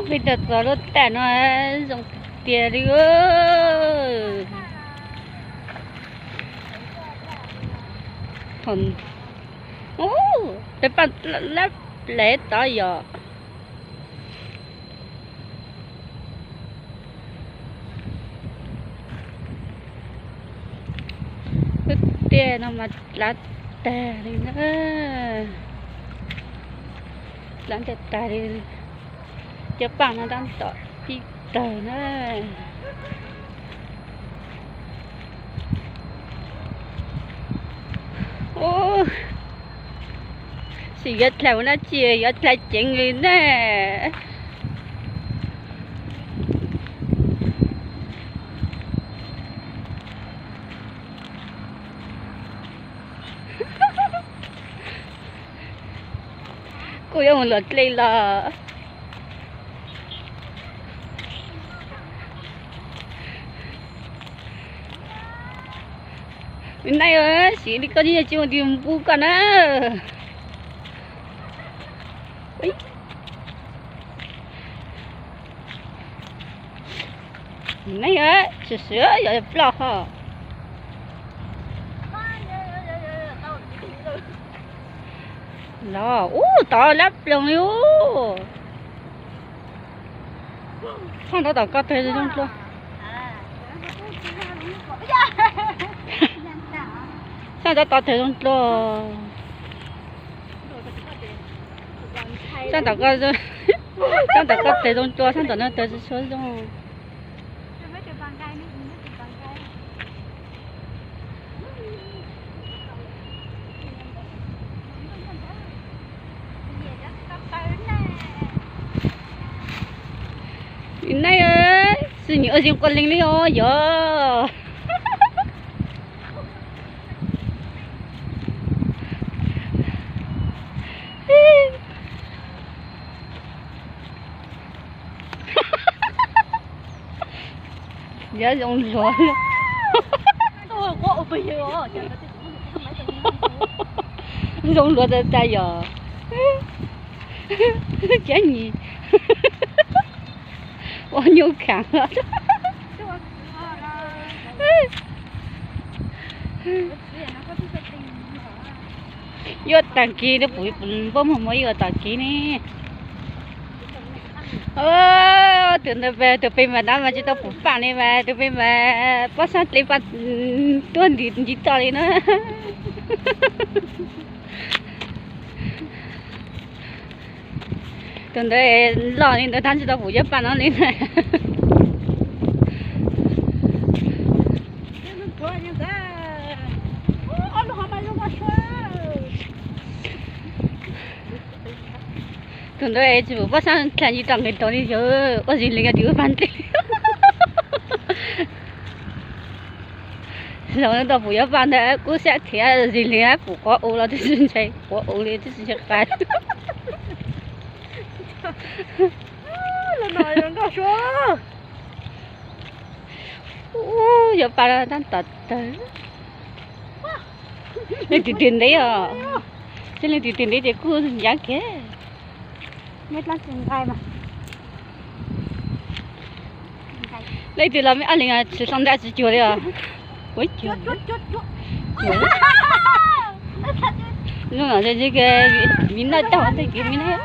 Peb tau txog lub tag no zoo tiag tiag li. Ub, peb paj lab plev tod yom. Lub tiaj no mas dlav tag li na. Dlav tag tag li. Cov paj no tab tom pib tawg na. Ub, sim yuav dlha ua dab tsi, yuav dlha ceev li na. Kuj yuav mus luam dlej los. Nais, sim li koj tsis mus tim npus koj na. Nais, sim sim yog ploj ho. Los ub, tod lab ploog li ub. Sab nraud tom koj tawg zoo dlua. Sab nraud tod tawg zoo dlua. Sab tom koj, sab tom koj tawg zoo dlua, sab tom no tawg tsis tshua zoo. Nais, xwb nyiam ua zis quas leeg li os yog. Yog zoo luag, zoo luag tas tas yog. Cab nyis ua nyuj khav. Yuav tag kis no, puv npoj muag muab yuav tag kis ne. Tus ntawd, tus pem mas dab mas tsis tau puv paj li mas, tus pem mas pob xab dle paj tuaj nti nti toj li na. Tus ntawd loj li ntawd tab tsis tau puv cov paj no li na. Tus ntawd tsis pum pob xab dle nti toj nqis tau li yog ua zis lees tsis ua paj dle. Zaum no tau pum cov paj ntawd kub siab thiab, zis lees pum quav u los twb tsis ntshai quav u li, twb tsis ntshai qas. Ub, yog paj tab tom tawg. Leej twg twg ntev os? Leej twg twg ntev ces kuj ncav kiag. Leej twg los me ab leeg tsis hloov nra tsis cuag li os. Ua cuag. Zoo no, mi noj tag tej kev mi noj.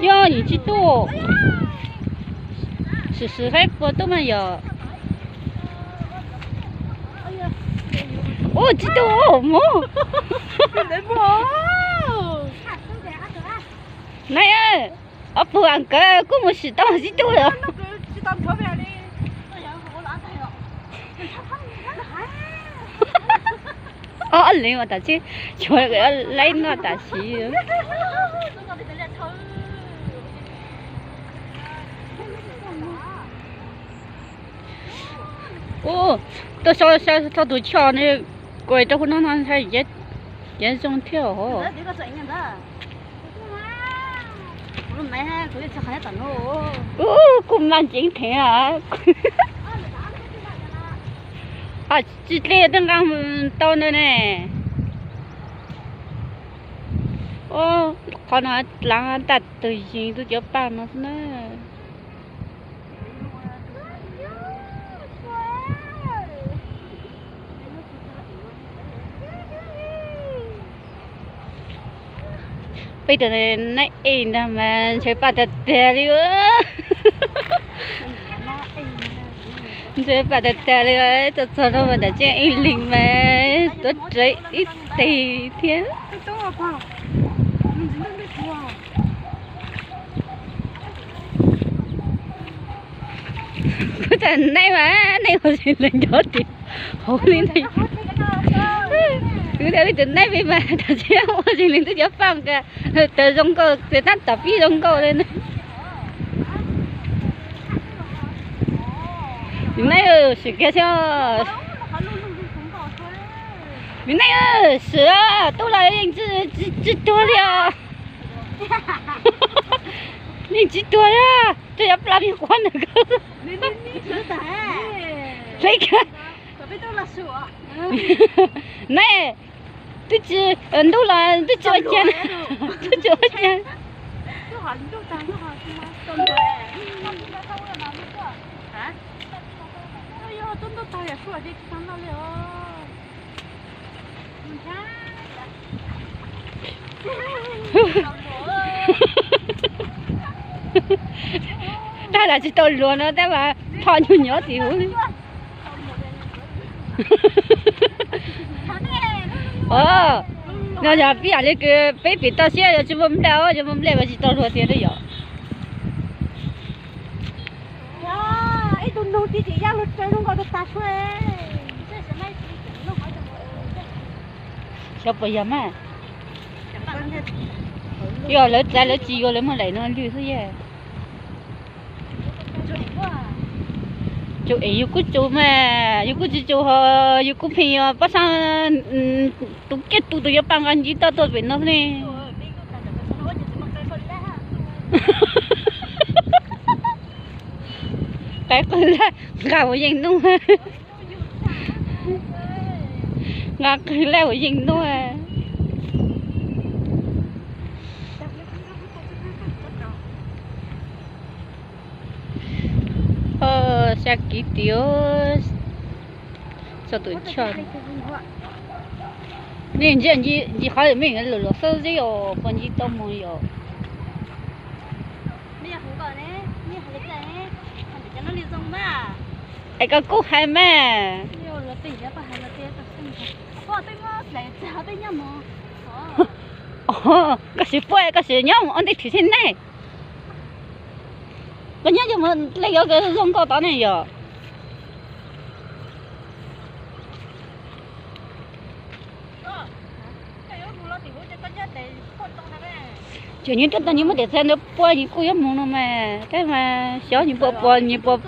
Yog yim tsis tuaj. Sim sim haib puas tuaj mas yog. Ua tsis tuaj mog. Nais, ob pug as kawg kuj mus sim tau tsis tuaj lawm. Ob leeg mas tam sim cuag laib noj tam sim. Ub, tuaj so so txog tus choj ne, kuv rau hauv no no ntshai cev zoo thiab os. Ub, kuj maj ceev theev a. Qhov tsis dlej twb nqa tau ntawd ne. Qhov no laav tag tus yees tub cov paj no xwb na. Peb tus naib ej ntag mas ntshaw paj tag tag li. Ntshaw paj tag tag li, txog txog no mas nram tsev ej leeg mas tuav rawv ib teg thiab. Kuv tas naib mas naib ua zeeg leeg nyob tim hauv li ntag. Kuv tas peb tus naib peb mas tas tseeb ua zeeg leeg twb cov paj nqa tawv zoo nkauj, txawm tab tom pib zoo nkauj li na. Vim naib sim kiag xwb. Vim naib sim tub los yeej tsis tuag li os. Yeej tsis tuag li. Twb yuav plab li quav ntawm ko. Hleb kawg. Naib, twb tsis, ntub los twb tsis ua cas, twb tsis ua cas. Tab lam tsis tau luag no tab mas pho nyuag nyob tim huv li. No yog pib yam li kws peb pem toj siab yuav tsis muaj nplej, yuav muaj nplej mas tsis tau luag tiag li yom. Xyov puas yog mas. Yog lawv txav lawv tsis yuav lawv muaj daim no lwj xwb yog. Tsum es yus kuj tsum mas, yus kuj tsis tsum ho yus kuj pheej yuav pab sab tus kiaj tu tus yuav paj nqa ntsib toj tuaj pem no ne. Qaib qwg laj nqa ua yeej nub. Nqa qwg laj ua yeej nub. Xya kiv tiag. Txog tus choj. Nej ntsia ncig qhov mej luam luam xwb xwb os, puas ncig tau mus yom. Es koj kuj hais mas. Koj sim puaj koj sim nyob mus ob ntej thim thiab ne. Koj nyob mus dlej yuav zoo nkauj tod ne yom. Ces nws tuaj tau nws muab tes txhais ntawd puag nws kuj yuav mus no mas, tab mas xyov nws puas puas nws puas.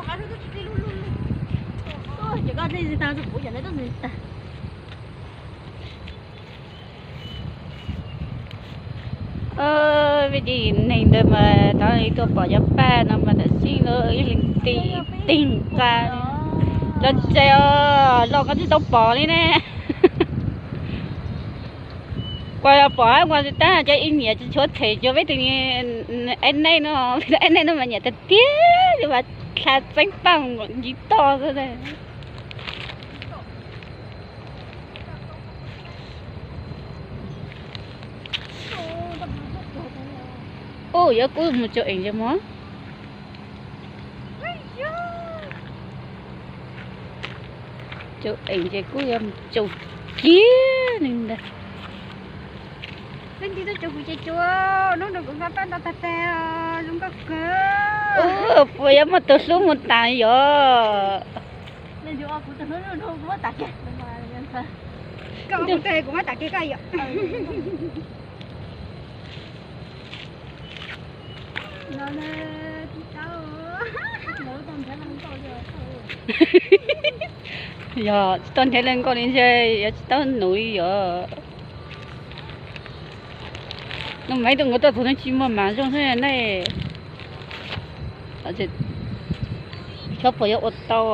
Vim li neeg ntawd mas thaum tuaj pom cov paj no mas tam sim no ib leeg tij tij nqa los tsev os, los koj twb tau pom li ne. Kuv pom kuv tab cov ib niam tsis tshuav them cov peb tus aib neeb no, peb tus aib neeb no mas nyiam tiag tiag li mas, dlha txeeb paj nkaus ntsib toj xwb. Ub, yuav kub mus tsaus eem ntses mog. Tsaus eem ntses kub yuav mus tsaus kiag li ntag. Leej twg tuaj tsaus kuv ces tsuav, hnub no kuv nqa paj nto tag tag, zoo nkauj kawg. Puas yuav muaj tus hlub mus tas yom? Koj mus tag kuv muab tas kiag koj yom. Yog tsis tau nrhiav leej nkauj li ntshe yuav tsis tau nuv li yom. Nus maiv tus nkawd tuaj txog ne tsis muaj mas zoo xwb ne. Xyov puas yuav ua tau.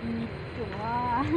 Tsuas